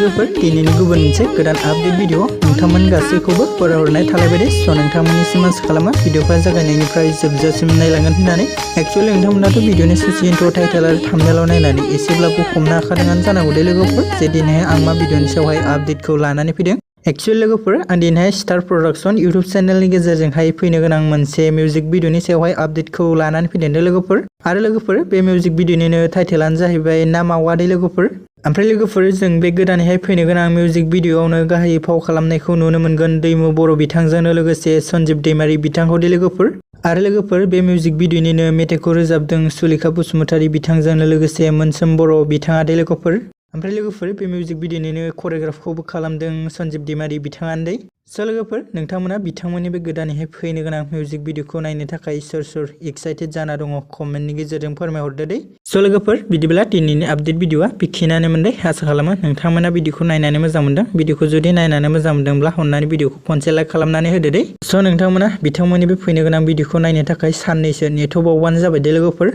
लोगोफोर दिनैनि गुबुन मोनसे गोदान आपडेट भिडिअ नोंथांमोन गासैखौबो बरायहरनाय थालायबाय स' नोंथांमोननिसिम आसा खालामो भिडिअफोरा जागायनायनिफ्राय जोबजासिम नायलांगोन होननानै एक्चुअली नोंथांमोनाथ' भिडिअनि ससे इन्ट्र' टाइटेल आरो थाम्बनेलाव नायनानै एसेब्लाबो हमनो हाखादोंआनो जानांगौ दे लोगोफोर जे दिनैहाय आं मा भिडिअनि सायावहाय आपडेटखौ लानानै फैदों। एक्चुअली लोगोफोर आं दिनैहाय स्टार प्रडाक्शन इउट्यूब चेनेलनि गेजेरजोंहाय फैनो गोनां मोनसे मिउजिक भिडिअनि सायावहाय आपडेटखौ लानानै फैदों लोगोफोर। आरो लोगोफोर बे मिउजिक भिडिअनिनो टाइटेलानो जाहैबाय नामा वादे लोगोफोर। ओमफ्राय लोगोफोर जों बे गोदानैहाय फैनो गोनां मिउजिक भिडिअआवनो गाहायै फाव खालामनायखौ नुनो मोनगोन दैमु बर' बिथांजोंनो लोगोसे सन्जिब दैमारि बिथांखौ दे लोगोफोर। आरो लोगोफोर बे मिउजिक भिडिअनिनो मेथाइखौ रोजाबदों सुलेखा बसुमतारी बिथांजोंनो लोगोसे मोनसोम बर' बिथाङा दे लोगोफोर। ओमफ्राय लोगोफोर बे मिउजिक भिडिअनिनो करिय'ग्राफखौबो खालामदों सन्जिब दैमारि बिथाङानो दे। स' लोगोफोर नोंथांमोना बिथांमोननि बे गोदानैहाय फैनो गोनां मिउजिक भिडिअखौ नायनो थाखाय सोर एक्साइटेड जाना दङ कमेन्टनि गेजेरजों फोरमायहरदो दे। स' लोगोफोर बिदिब्ला दिनैनि आपडेट भिडिअआ बेखिनियानो मोनदों। आसा खालामो नोंथांमोना भिडिअखौ नायनानै मोजां मोनदों। भिडिअखौ जुदि नायनानै मोजां मोनदोंब्ला अननानै भिडिअखौ खनसे लाइक खालामनानै होदो दे। स' नोंथांमोना बिथांमोननि बे फैनो गोनां भिडिअखौ नायनो थाखाय साननैसो नेथ'बावबानो जाबाय दे लोगोफोर।